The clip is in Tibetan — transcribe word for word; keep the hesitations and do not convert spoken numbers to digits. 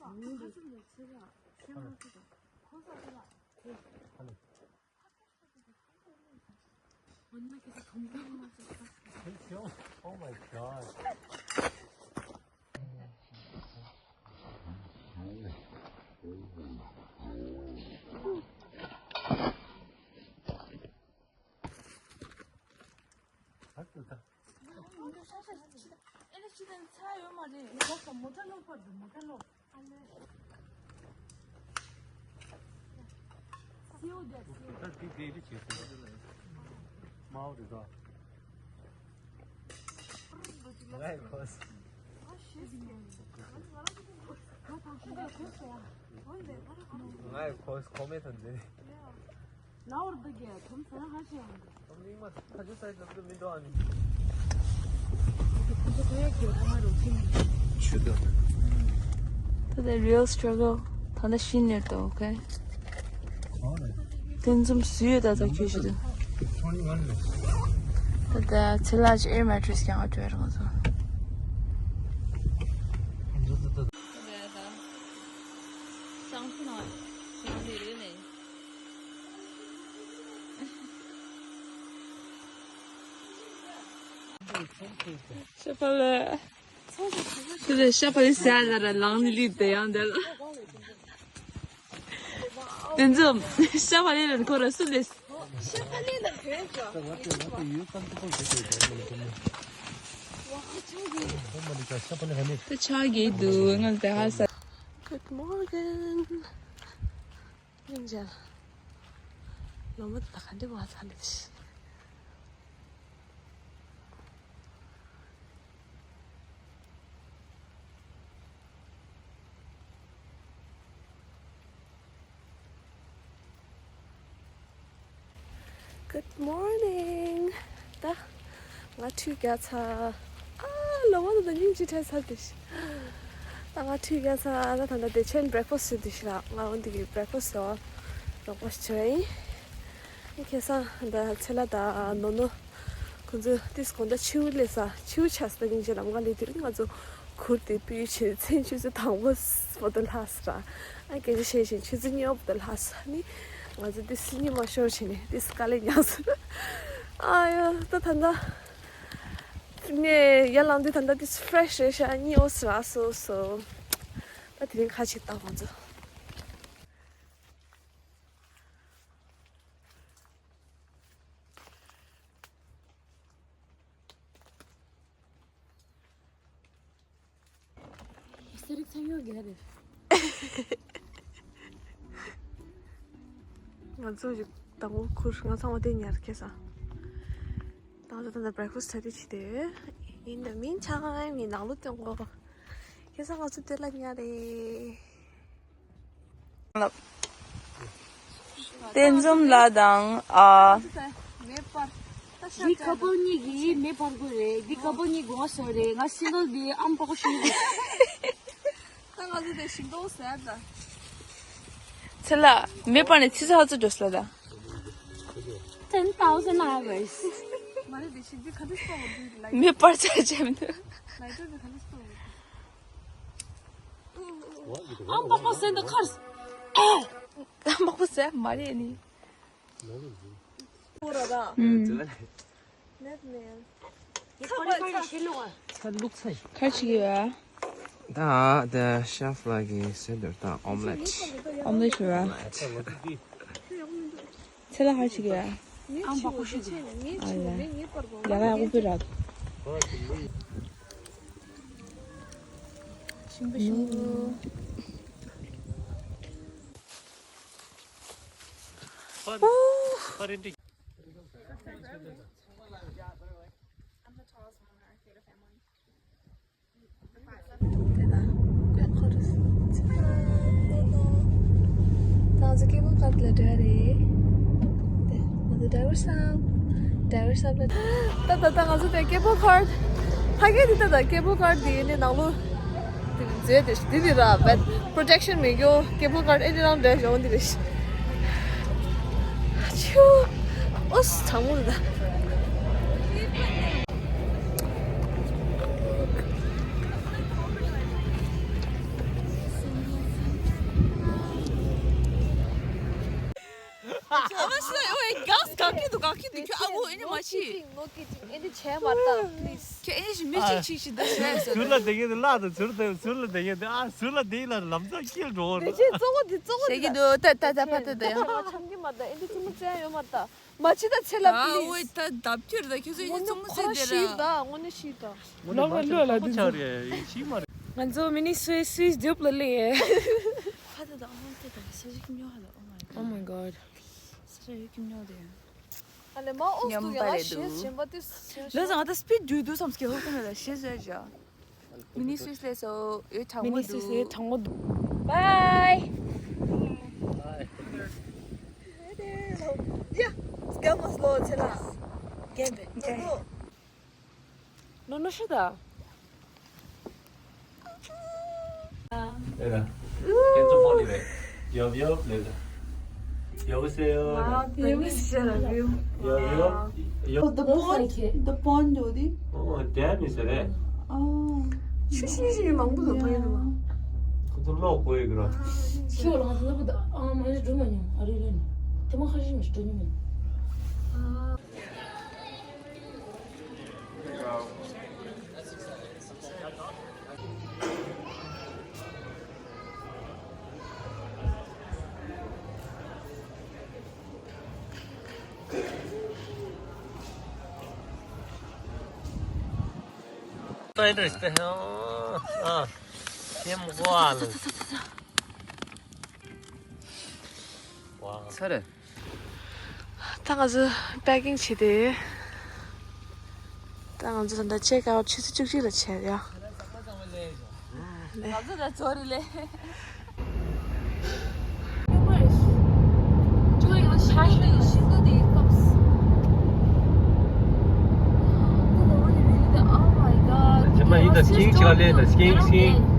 Oh my god. ང་ཡི་ཁོས་ཁོ་མེད་དོན་ཟེར། ལའོར་འདི་གས་ཁོམ་ཚང་ཧ་ཅང་ཡང་འདུག་ཁོམ་ནི་མ་ཁ་ཆུ་སའི་ལབ་ཏུ་མི་འགྲོ་ཨ་ནི། ཆུ་དང་། ད་ལྟ་real struggle ད་ལྟ་ཤི་ནས་འདུག་ཨོ་ཁེ། དེ་འཛོམས་སུ་ཡོད་ད་ལྟ་ཁྱོད་ཤི་དུ། ད་ལྟ་ཚེ་ལགས་ཀྱི་air mattress ཀྱང་ཨ་བྲོས་རང་ཚོ། ཤ་པ་ལེ། དེ་ལས་ཤ་པ་ལེ་ཟ་ལ་ར་ལང་ནི་ལི་དེ་ཡང་དེ་ལ། དེ་ཚོ་ཤ་པ་ལེ་ལ་ཁོ་ར་སུ་ལེ། ཤ་པ་ལེ་ལ་གོས་ཀྱང་། ད་ཆ་གི་འདུག་ང་དེ་ཧ་ས། Good morning. ཉིན་རྒྱལ། ལོ་མ་ད་ག་འདྲ་བ་ཚ་ལེ་ཤི། Good morning. ད་ང་ཁྲུས་རྒྱག་ཚར། ཨ་ལོ་མ་ད་ད་ཉིན་གཅིག་འཕྲད་ཚར་དེ་ཤི། ད་ང་ཁྲུས་རྒྱག་ཚར། ད་ད་ད་དེ་ཆེན་breakfast བྱེད་དེ་ཤི་ར། ང་འོན་དེ་གི་breakfast ཟོ་རོགས་པ་ཞུ་ཡིན། ཁེ་སང་ད་ཚེ་ལ་ད་ནོ་ནོ་ཁོང་ཚོ་ཏིས་གོང་ད་ཆིའུ་ལས་ས་ཆིའུ་ཆ་ས་ད་ཉིན་ཆེ་ལམ་ག་ལས་དེ་རིང་ང་ཚོ་ཁུར་དེ་པི་ཆེ་ཚན་ཆུ་ཚོད་དང་པོ་བོ་དུ་ལྷ་ས་ར། ཨ་སྐད་ཆ་བཤད་བཞིན་ཆུ་ཚོད་གཉིས་པོ་དུ་ལྷ་ས་ནི་ང་ཚོ་ཏིས་སི་ཉི་མ་ཤོར་བྱས་ནས་ཏིས་དཀའ་ལས་མྱངས་སོང་། ཨ་ཡོ་ད་ད་ད་ངས་ཡར་ལངས་དུས་ད་ད་ཏིས་fresh རེད་ཤག་གཉིད་འོ་ས་ར་སོ་སོ། ད་དེ་རིང་ཁ་ཅིག་ད་ང་ཚོ། ཟས་རིགས་ཚང་ཡོད་རྒྱ་རེད། ང་ཚོ་ཞིག་དང་པོ་ཁུར་ང་ཚང་མ་དེ་ཉར་ཁེ་ས། ད་ང་ཚོ་ད་ལྟ་breakfast ཚར་དུས་ཕྱི་དེ། In the meantime ངས་ནང་ལོ་སྟོན་གོ། ཁེ་ས་ང་ཚོ་དེ་ལ་ཉར་རེད། བསྟན་འཛོམས་ལགས་དང་ཨ། འདི་ཁ་པར་གཉིས་ཀྱིས་མེ་སྤར་དགོས་རེད། འདི་ཁ་པར་གཉིས་དགོས་ས་རེད། ང་སིང་གལ་འདི་ཨམ་པག་ཤི་རེད། ད་ང་ཚོ་དེ་ཞིག་འདོགས་ཟེར་ད། ཚེ་ལ་མེ་སྤར་ནས་ཆུ་ཚོད་ཧ་ཚོད་འགྲོ་སོང་ད། Ten thousand hours. མ་རེད་དེ་ཞིག་འདི་ག་འདྲ་སྤར་བ་འདི་ལ། མེ་སྤར་ཚར་བྱས་མི་འདུག་ལ་ཡིད་དུ་ག་འདྲ་སྤར་བ། ཨ་མག་པ་ཟེར་འདི་ཁར། ཨ་མག་པ་ཟེར་མ་རེད་ནི། ཁར་ཅིག་ཡོད། ད་the chef ལགས་ཀྱིས་ཟེར་འདུག་ད་omelette. Omelette ཡོད། ཚེ་ལ་ཧ་ཅིག་ཡ། ཨ་ལ། ཡ་ལ་ཡ་ཀུ་པི་རག་ཞིམ་པོ་ཞིམ་པོ། ད་ང་ཚོ་cable cart ལ་འགྲོ་ཡ་རེད། དེ་ང་ཚོ་driver སམ། driver སམ་ལ། ད་ད་ད་ང་ཚོ་དེ་cable cart ཕ་གི་དེ་ད་ད་cable cart དེ་ནས་ནང་ལོ། དེ་མཛེས་དེ་དེ་དེ་ར་བད་protection མེད་གྱོ་cable cart ཨེ་དེ་རང་འདྲ་ཞོག་འདི་རེད། ཆུ། ཨོ་སི་གྲང་མོ་རེད་ད། ཁྱི་འདུག་ག་ཁྱི་འདུག་ཁྱོད་ཨ་ཁུ་ཨེ་ནི་མ་ཤི། No kidding, no kidding. ཨེ་འདི་བྱས་མ་ད། Please. ཁྱོད་ཨེ་ནི་ཞིག་མི་གཅིག་ཅིག་ཞིག་ད་བྱས་ཟེར། ཟུར་ལ་བསྡད་མཁན་དེ་བརླག་དང་ཟུར་དང་ཟུར་ལ་བསྡད་མཁན་དེ་ཨ་ཟུར་ལ་བསྡད་ཡིན་ལ་ལམ་སང་སྐྱིལ་འགྲོ་བ་རེད། ཅེས་གཙོ་བོ་འདི་གཙོ་བོ་ཞེ་གི་འདི་འདུག་ད་ད་ད་ཕ་ད་ད་ཡ། ཆང་གི་མ་ད་ཨེ་འདི་ཆུ་མོ་བཙན་ཡོད་མ་ད། མ་ཕྱི་ད་ཚེ་ལ། ཨ་ཨོའི་ད་ལྡབ་ཁྱེར་ད་ཁྱོད་ཚོ་ཡི་ཚོང་མ་ཟེར་དེ་ར། དངོས་གནས་ཤི་ད་དངོས་གནས་ཤི་ད། ལོག་ལ་ལོག་ལ་འདི་ཚོ། ང་ཚོ་མི་ནི་སུའི་སུའི་ཇུབ་ལ་ལེ། ཧ་ད་ད་ཨོ་ཏེ་ད་ས་ཞིག་ཉོ་ཧ་ད། Oh my god. ས་ཞིག་ཉོ་དེ། ཨ་ལེ་མ་ཨོ་སྟུ་ཡ་ཤེས་ཞེན་པ་དེ། ལོ་ཟང་ད་སྤིད་འགྲོ་དུས་སམ་སྐྱེ་ཧོ་ཀུན་ལ་ཤེས་ཟེར་ཇ། མི་ནི་སུས་ལས་སོ་ཨེ་དྲང་མོ་འདུག་མི་ནི་སུས་ཨེ་དྲང་མོ་འདུག Bye. ཡ། སྐར་མ་སློ་ཚེ་ལ། རྒན་པས། ནོ་ནོ་ཤི་ད། ཨེ་ར། ཁྱེད་ཚོ་ཕོ་ནི་རེད། ཡོབ་ཡོབ་ལེ་ད། ཡོབ་སེ་ཡོ། ཡོབ་སེ་ཡོ། ཡོབ་ཡོབ། ཡོབ། The pond, the pond འདྲ་དེ། ཨོ་ཌེམ་ཡིན་ས་རེད། ཨོ། ཆུ་ཤིང་ཤིང་མང་པོ་འདུག་པ་ཡིན་ནོ། ཁོ་ཚོ་གློག་བཀོལ་ཡོད་ཀྱི་ར། ཁྱེད་ལ་ང་ཚོ་ལབ་ད་ཨ་མ་ནི་འགྲོ་མ་མྱོང་ཨ་རི་རེད། དེ་མ་ཁ་ཤས་མི་འགྲོ་མྱོང་། ཚར། ད་ང་ཚོ་པེ་ཀིང་བྱས་ཏེ། ད་ང་ཚོ་ད་ལྟ་ཅེག་ཨའུཊ་ཆུ་ཚོད་བཅུ་གཅིག་ལ་བྱས་ཡ། ང་ཚོ་ད་ཚོ་རི་ལེ། Oh my god. ཇི་མ་ཡིན་ད་སི་ཀིང་ཅིག་ལ་ལེན་ད་སི་ཀིང་སི་ཀིང་།